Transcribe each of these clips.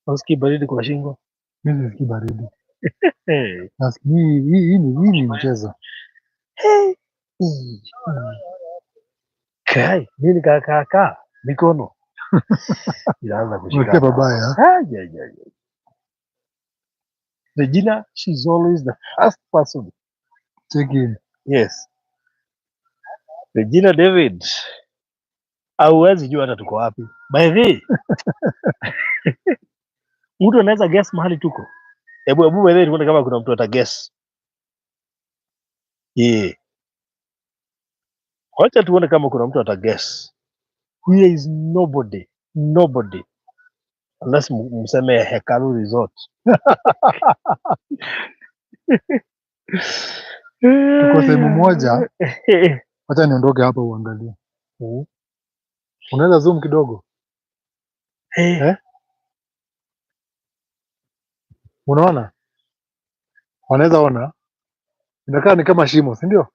Hausikii baridi kwa shingo? Mimi sisikii baridi. Hey. Hii ni mchezo. Hey. Kai, mimi nikakaa kaa mikono inaanza Unasikia kushikana. babaya. Ah, yeah. Regina, she's always the first person. Check in. Yes. Regina David. Hauwezi jua hata tuko wapi. By the way, mtu anaweza guess mahali tuko. Hebu hebu by the way tuone kama kuna mtu ata guess. Yeah. Wacha tuone kama kuna mtu ata guess. Here is nobody. Nobody. Unless mseme Hekalu Resort. Tuko sehemu moja. Wacha niondoke hapa uangalie. Unaweza zoom kidogo? Eh. Eh? Unaona? Wanaweza ona? Inakaa ni kama shimo, si ndio?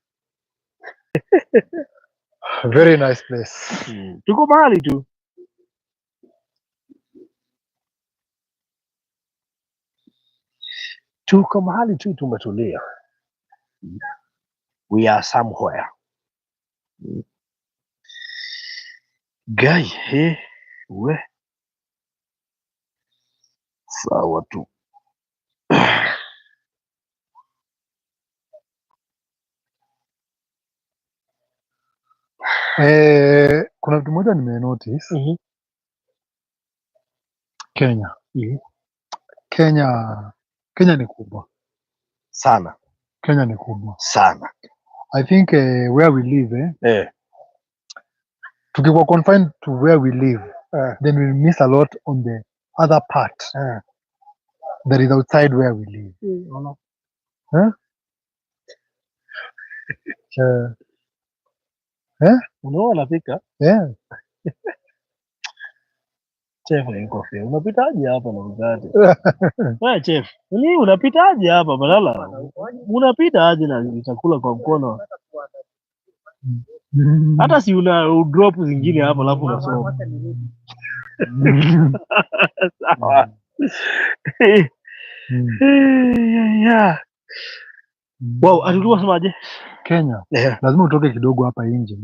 Very nice place. Tuko mahali tu. Tuko mahali tu tumetulia. We are somewhere. Guy, he, we. Sawa tu. Eh, kuna kitu moja nimenotice. Kenya. Kenya ni kubwa. Sana. Kenya ni kubwa. Sana. I think where we live, eh, Eh. tukikuwa confined to where we live, Eh. then we miss a lot on the other part Eh. that is outside where we live. Huh? Eh? Unaona anapika? Yeah. Chef yuko fair. Unapitaje hapa na mkate? Wewe chef, ni unapitaje hapa badala? Unapita aje na chakula kwa mkono? Hata si una drop zingine hapa alafu unasoma. Sawa. Yeah. Wow, alikuwa semaje? Kenya Yeah. lazima utoke kidogo hapa nje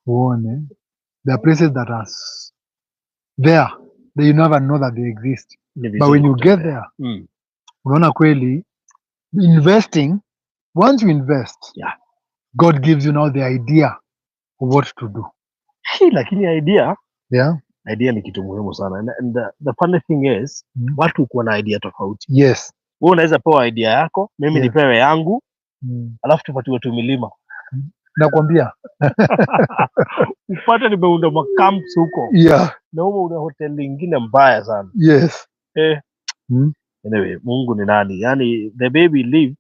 uone there are places that are there that you never know that they exist, Ni but when vizuri you get kutembea. there, unaona kweli investing, once you invest, God gives you now the idea of what to do. Hii lakini idea Yeah. idea ni kitu muhimu sana. And the funny thing is, watu kuwa na idea tofauti. Wewe unaweza pewa idea yako, mimi nipewe yangu, alafu tupatiwe tu milima. Nakwambia. Upate nimeunda macamps huko. Na huko una hoteli ingine mbaya sana. Eh. Anyway, Mungu ni nani? Yani the way we live,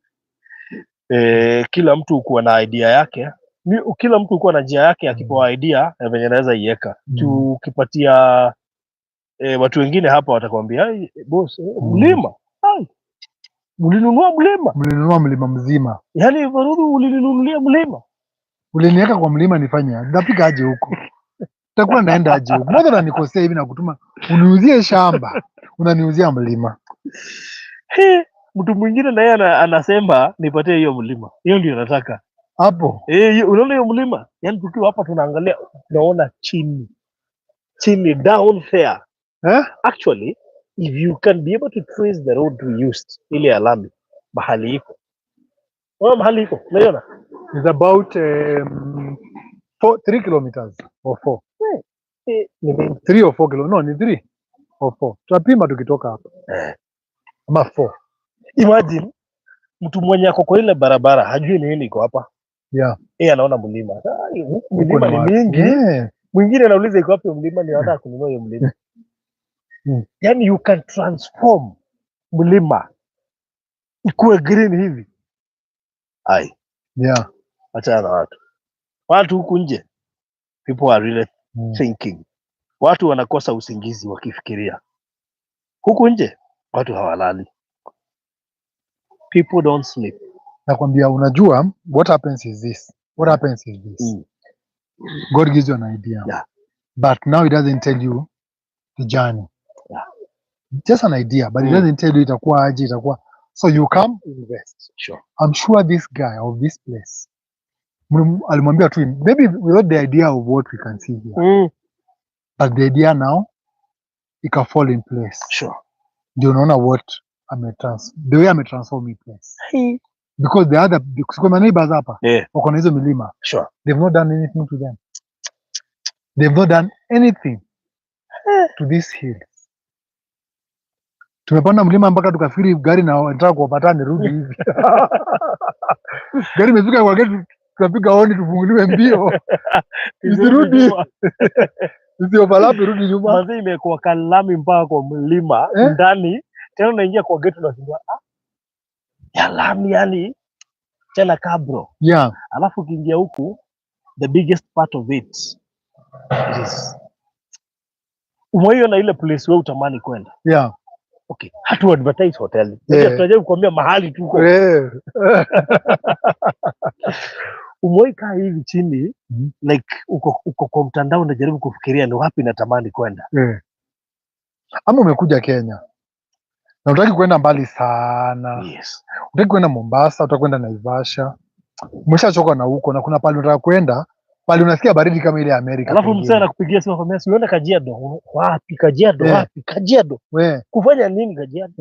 eh, kila mtu kuwa na idea yake. Kila mtu kuwa na njia yake akipewa idea ya venye anaweza iweka. Tukipatia watu wengine hapa watakwambia, "Ai, boss, mlima. Ai, ulinunua mlima." Mlinunua mlima mzima. Yaani Varudhu ulininunulia mlima. Uliniweka kwa mlima nifanye aje? Nitapika aje huko? Nitakuwa naenda aje huko? Mbona unanikosea hivi na kutuma uniuzie shamba, unaniuzia mlima? He, mtu mwingine naye anasema nipatie hiyo mlima. Hiyo ndio nataka. Hapo. Eh, unaona hiyo mlima? Yaani tukiwa hapa tunaangalia tunaona chini. Chini down there. Eh? Actually, if you can be able to trace the road we used, ile ya lami. Mahali iko. Wewe mahali iko. Unaiona? It's about 4, 3 kilometers or 4. Eh, ni mingi. 3 or 4 kilo. No, ni 3 or 4. Tutapima tukitoka hapa. Ama 4. Imagine mtu mwenye ako kwa ile barabara hajui ni nini iko hapa. Yeye anaona mlima. Ah, huku Huko milima ni wapi? mingi. Mwingine anauliza iko wapi mlima, ni anataka kununua hiyo mlima. Yani you can transform mlima ikuwe green hivi. Ai, achana na watu. Watu huku nje, people are really thinking. Watu wanakosa usingizi wakifikiria. Huku nje watu hawalali. People don't sleep. Nakwambia, unajua what happens is this. What happens is this. God gives you an idea. But now he doesn't tell you the journey. Just an idea, but he doesn't tell you itakuwa aje, itakuwa. So you come invest. I'm sure this guy of this place alimwambia tu maybe without the idea of what we can see here. But the idea now ika fall in place. Ndio unaona what the way ametransform hii place. Because the other, because my neighbors hapa wako na hizo milima. They've not done anything to them. They've not done anything to this hill. Tumepanda mlima mpaka tukafikiri gari na nataka kuwapata nirudi hivi. Gari imefika kwa gate, tunapiga honi tufunguliwe mbio. Isirudi. Isi overlap irudi nyuma. Manze imekuwa kalami mpaka kwa mlima Eh? ndani, tena unaingia kwa gate unashindwa, ah, ya lami yani tena kabro. Alafu ukiingia huku, the biggest part of it is, umeiona ile place wewe utamani kwenda? Yeah. Okay, hatu advertise hotel. Tunajaribu kuambia mahali tuko. Umewahi kaa hivi chini, like uko kwa mtandao unajaribu kufikiria ni wapi natamani kwenda? Eh. Ama umekuja Kenya na utaki kwenda mbali sana. Utaki kwenda Mombasa, utaki kwenda Naivasha. Umeshachoka na huko na kuna pale unataka kwenda, pale unasikia baridi kama ile ya Amerika Alafu pengine. Mzee anakupigia simu akwambia, si uende Kajiado? Wapi Kajiado? Wapi Kajiado? Kufanya nini Kajiado?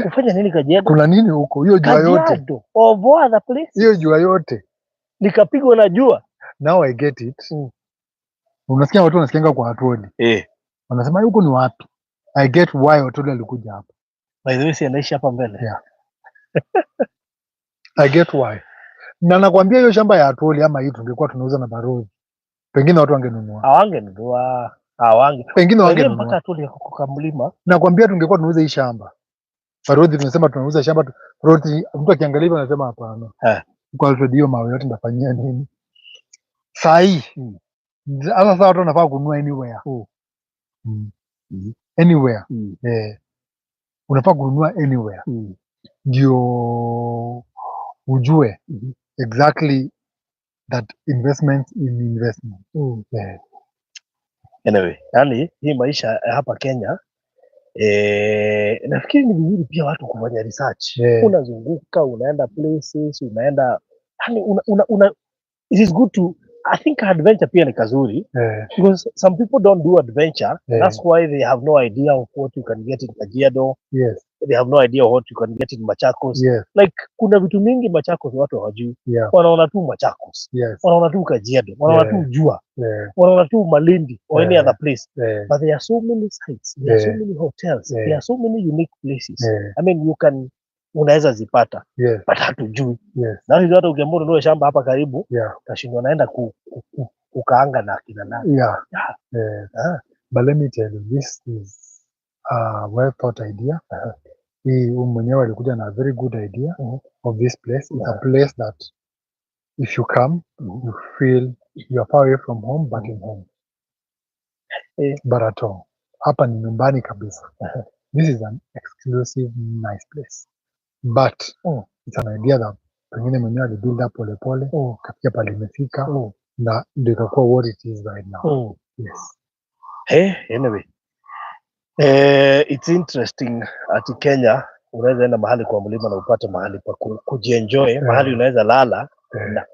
Kufanya nini Kajiado? Kuna nini huko? Hiyo jua yote. Kajiado of all other places. Hiyo jua yote. Nikapigwa na jua. Now I get it. Unasikia watu wanasikianga kwa Atwoli. Wanasema huko ni wapi? I get why Atwoli alikuja hapa. By the way, si anaishi hapa mbele? Yeah. I get why. Na nakwambia hiyo shamba ya Atwoli ama hii tungekuwa tunauza na Barozi, pengine watu wangenunua. Hawangenunua, hawange. Pengine By the way, wangenunua. mpaka Atwoli yako kwa mlima. Nakwambia tungekuwa tunauza hii shamba. Barozi tunasema tunauza shamba tu. Barozi mtu akiangalia hivyo anasema hapana. Kwa Alfred hiyo mawe yote ndafanyia nini? Saa hii. Hata sasa watu wanafaa kununua anywhere. Anywhere. Eh. Unafaa kununua anywhere. Ndio ujue exactly that investment in investment. Yeah. Anyway, yani hii maisha ya hapa Kenya, nafikiri ni vizuri pia watu kufanya research. Unazunguka, unaenda places, unaenda yani una, it is good to, I think adventure pia ni kazuri because some people don't do adventure. That's why they have no idea of what you can get in Kajiado. They have no idea what you can get in Machakos. Like kuna vitu mingi Machakos watu hawajui. Wanaona tu Machakos. Wanaona tu Kajiado, wanaona tu jua, wanaona tu Malindi or any other place. But there are so many sites, there are so many hotels, there are so many unique places. I mean, you can, unaweza zipata, but hatujui. Na hizo hata ukiamua ununue shamba hapa karibu, utashindwa naenda kukaanga na akina nani. But let me tell you, this is a well thought idea. Hii huyu mwenyewe alikuja na a very good idea of this place. It's a place that if you come, you feel you are far away from home, but in home. But at all. Hapa ni nyumbani kabisa. This is an exclusive, nice place. But it's an idea that pengine mwenyewe alibuild up polepole, kafikia pale imefika, na ndio ikakuwa what it is right now. Yes. Hey, anyway. It's interesting ati Kenya unaweza enda mahali kwa mlima na upate mahali pa kujienjoy, mahali unaweza lala na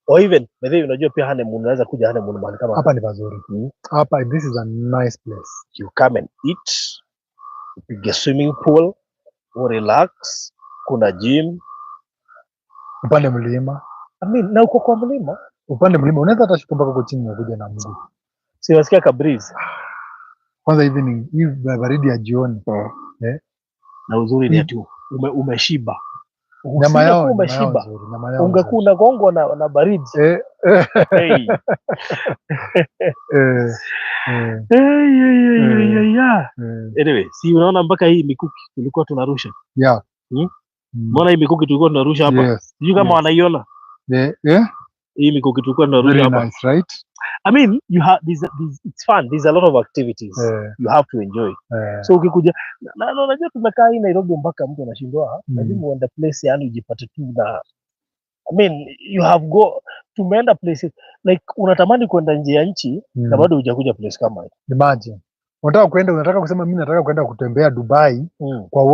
or even by the way, unajua pia honeymoon, unaweza kuja honeymoon mahali kama Hapa ni pazuri. Hapa this is a nice place. You come and eat, upige swimming pool, relax. Kuna gym. Upande mlima. I mean, na uko kwa mlima. Upande mlima unaweza hata shuka mpaka huko chini na kuja na mguu. Si unasikia ka breeze. Kwanza hivi ni hii baridi ya jioni. Eh. Na uzuri ni ati umeshiba. Nyama yao, Usingekuwa nyama yao umeshiba. nzuri, nyama yao Ungekuwa unagongwa na baridi. nzuri. Hey. Eh, Hey, hey, hey, hey, yeah. Anyway, si unaona mpaka hii mikuki tulikuwa tunarusha. Yeah. Mbona hii mikuki tulikuwa tunarusha hapa? Yes. Sijui kama yes. wanaiona. Yeah. Hii mikuki tulikuwa tunarusha Very hapa. nice, right? I mean, you have this, it's fun. There's a lot of activities. You have to enjoy. So ukikuja na unajua tumekaa hii Nairobi mpaka mtu anashindwa, lazima uende place, yani ujipate tu na, I mean, you have go, tumeenda places like unatamani kwenda nje ya nchi na bado hujakuja place kama hii. Imagine. Unataka kwenda, unataka kusema mimi nataka kwenda kutembea Dubai kwa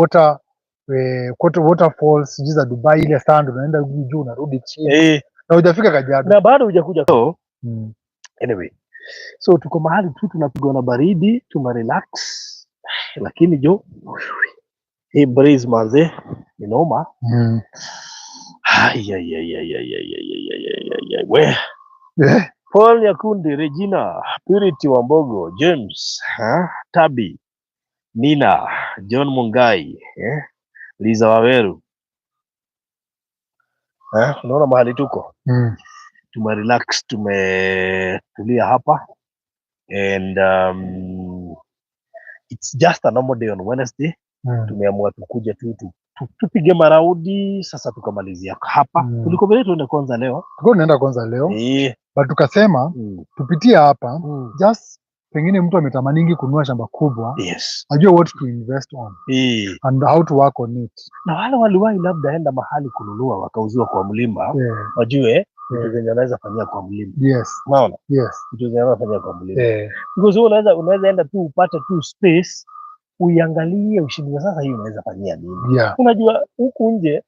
waterfalls sijui za Dubai, ile sand unaenda juu unarudi chini. Na hujafika Kajiado. Na bado hujakuja. So, anyway, so tuko mahali tu tunapigwa na baridi, tumerelax, lakini jo hii breeze manze ni noma. Ai, ai, ai, ai, ai, ai, ai, ai, ai, ai, ai, we. Paul Nyakundi, Regina, Purity Wambogo, James, Tabi, Nina, John Mungai, Liza Waweru. Unaona mahali tuko? Tumerelax, tumetulia hapa, and it's just a normal day on Wednesday. Tumeamua tukuje tu tupige maraudi sasa tukamalizia hapa. Tulikuwa vile tuende kwanza leo. Tulikuwa tunaenda kwanza leo. But tukasema tupitie hapa just pengine mtu ametamaningi kununua shamba kubwa. Yes. Ajue what to invest on. And how to work on it. Na wale waliwahi labda enda mahali kununua wakauziwa kwa mlima, wajue vitu zenye wanaweza fanyia kwa mlima. Yes. Unaona? Yes. Vitu zenye wanaweza fanyia kwa mlima. Because wewe unaweza enda tu upate tu space uiangalie ushindwe sasa hii unaweza fanyia nini. Unajua huku nje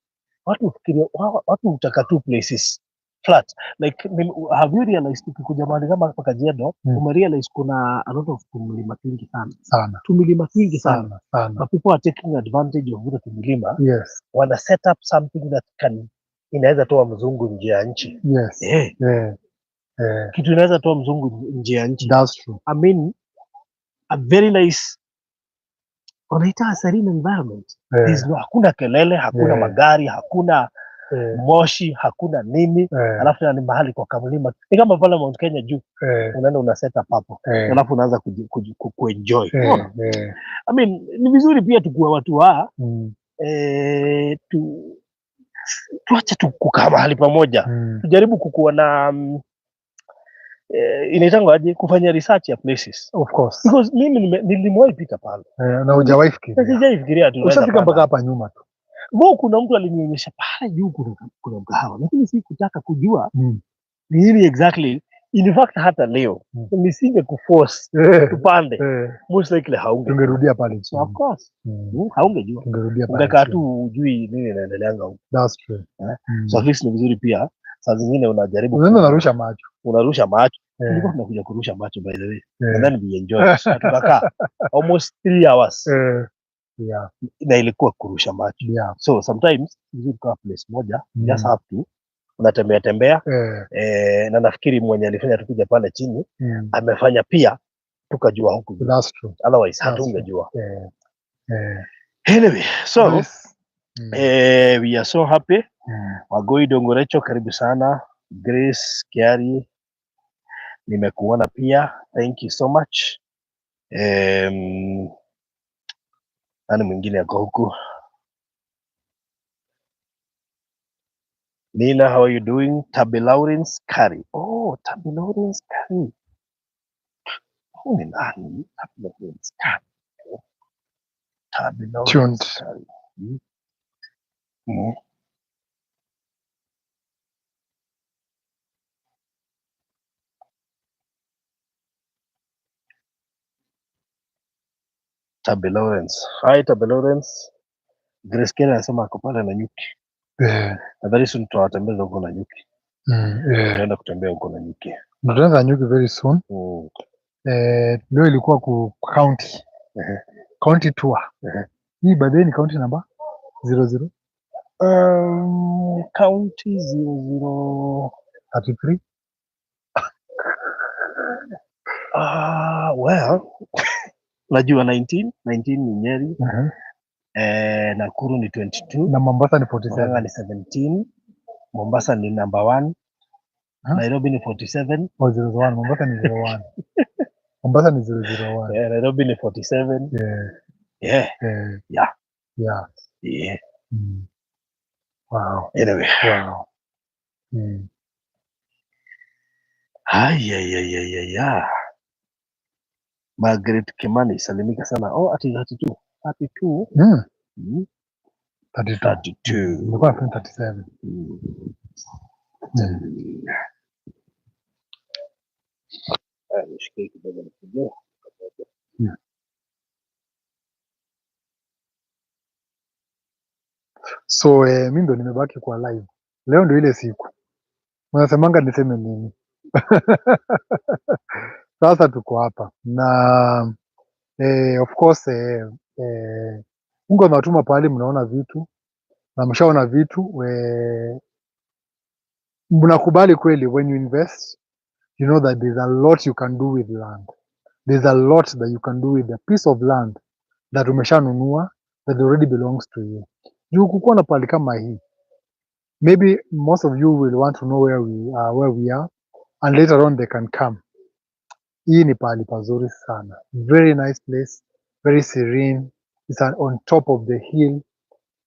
watu hufikiria, watu hutaka tu places flat. Like, have you realized ukikuja mahali kama hapa Kajiado, umerealize kuna a lot of tumilima twingi sana. Sana. Tumilima twingi sana. Sana, sana. But people are taking advantage of ule tumilima. Yes. Wana set up something that can, inaweza toa mzungu nje ya nchi. Yes. Kitu inaweza toa mzungu nje ya nchi. That's true. I mean, a very nice, wanaita serene environment. There's no, hakuna kelele, hakuna magari, hakuna moshi, hakuna nini. Alafu ni mahali kwa kamlima. Ni kama pale Mount Kenya juu. Unaenda una set up hapo. Alafu unaanza kuenjoy. Unaona? I mean, ni vizuri pia tukue watu wa, tuache tu kukaa mahali pamoja. Tujaribu kukuwa na, inaitangwa aje, kufanya research ya places. Of course. Because mimi nilimwahi pita pale. Na hujawahi fikiria. Sijaifikiria tu unaweza Ushafika panda. mpaka hapa nyuma tu. Bo, kuna mtu alinionyesha pale juu kuna mkahawa, lakini sikutaka kujua ni nini exactly. In fact hata leo nisinge kuforce tupande. Most likely haunge. Tungerudia pale chini. Of course. Haungejua. Tungerudia pale Ungekaa chini. tu hujui nini inaendeleanga huko. That's true. So at least ni vizuri pia saa zingine unajaribu Unaenda unarusha macho. Unarusha macho. Tulikuwa tunakuja kurusha macho by the way. And then we enjoyed. Na tukakaa almost 3 hours. Na ilikuwa kurusha macho. So sometimes vizuri kukaa place moja, just have to unatembea tembea. Na nafikiri mwenye alifanya tukuja pale chini, amefanya pia tukajua huku. That's true. Otherwise, That's hatungejua. true. Anyway, so, Yes. We are so happy. Wagoi Dongorecho, karibu sana. Grace Kiari, nimekuona pia. Thank you so much. Nani mwingine ako huku? Nina, how are you doing? Tabi Lawrence Kari. Oh, Tabi Lawrence Kari. Who ni nani? Tabi Lawrence Kari. Tabi Lawrence Tuned. Kari. Tabi Lawrence. Hi, Tabi Lawrence. Grace Kelly anasema ako pale na nyuki. Na very soon tutawatembeza huko na nyuki. Tutaenda kutembea huko na nyuki. Tutaenda nyuki very soon. Leo ilikuwa ku county. County tour. Hii by the way ni county number 00. County 00 33. Ah, well, najua 19, 19 ni Nyeri. Nakuru ni 22. Na Mombasa ni Murang'a 47. Ni 17. Mombasa ni number 1. Huh? Nairobi ni 47. Oh, 01. Mombasa ni 01. Mombasa ni 001. Yeah, Nairobi ni 47. Yeah. Yeah. Yeah. Wow. Anyway. Wow. Ay, ay, ay, ay, ay, ay. Margaret Kimani, salimika sana. Oh, ati 32. 32. 32. 32. Nilikuwa nafikiri 37. Nishikie kidogo nikuje. So mi ndo nimebaki kwa live. Leo ndo ile siku. Unasemanga niseme nini? Sasa tuko hapa na of course Mungu amewatuma pahali mnaona vitu na mshaona vitu, mnakubali kweli when you invest, you know that there's a lot you can do with land. There's a lot that you can do with a piece of land that umeshanunua that already belongs to you. Juu kukuwa na pahali kama hii, maybe most of you will want to know where we are, and later on they can come. Hii ni pahali pazuri sana. Very nice place, very serene. It's on top of the hill.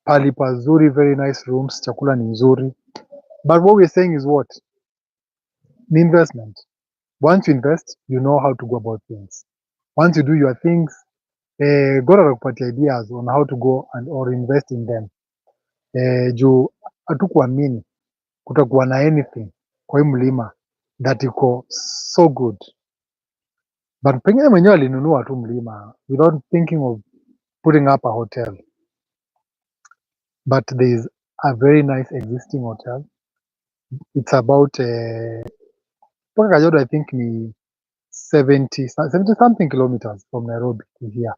Pahali pazuri, very nice rooms, chakula ni nzuri. But what we're saying is what? Ni investment. Once you invest, you know how to go about things. Once you do your things, God atakupatia ideas on how to go and or invest in them. Juu hatukuamini kutakuwa na anything kwa hii mlima that iko so good. But pengine mwenyewe alinunua tu mlima without thinking of putting up a hotel. But there is a very nice existing hotel. It's about mpaka Kajiado, I think ni 70 something kilometers from Nairobi to here.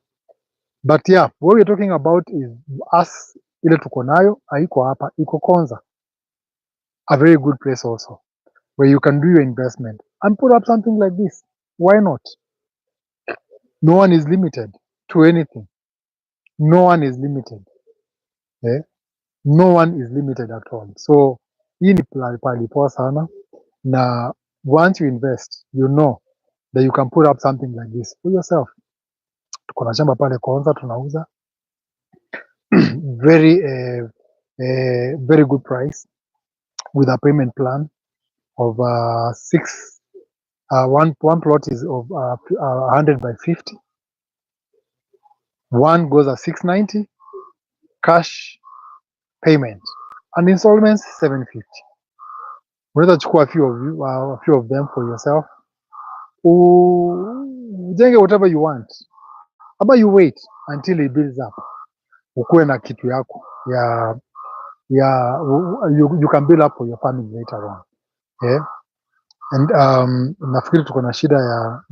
But yeah, what we're talking about is us, ile tuko nayo haiko hapa, iko Konza. A very good place also where you can do your investment and put up something like this. Why not? No one is limited to anything. No one is limited. Eh? No one is limited at all. So hii ni pahali poa sana, na once you invest, you know that you can put up something like this for yourself. Tuko na shamba pale Konza tunauza very good price with a payment plan of six. One plot is of 100 by 50. One goes at 690 cash payment and installments 750. Unaweza chukua a few of them for yourself. Ujenge whatever you want. Ama you wait until it builds up. Ukuwe na kitu yako ya you can build up for your family later on. Yeah. And nafikiri tuko na shida ya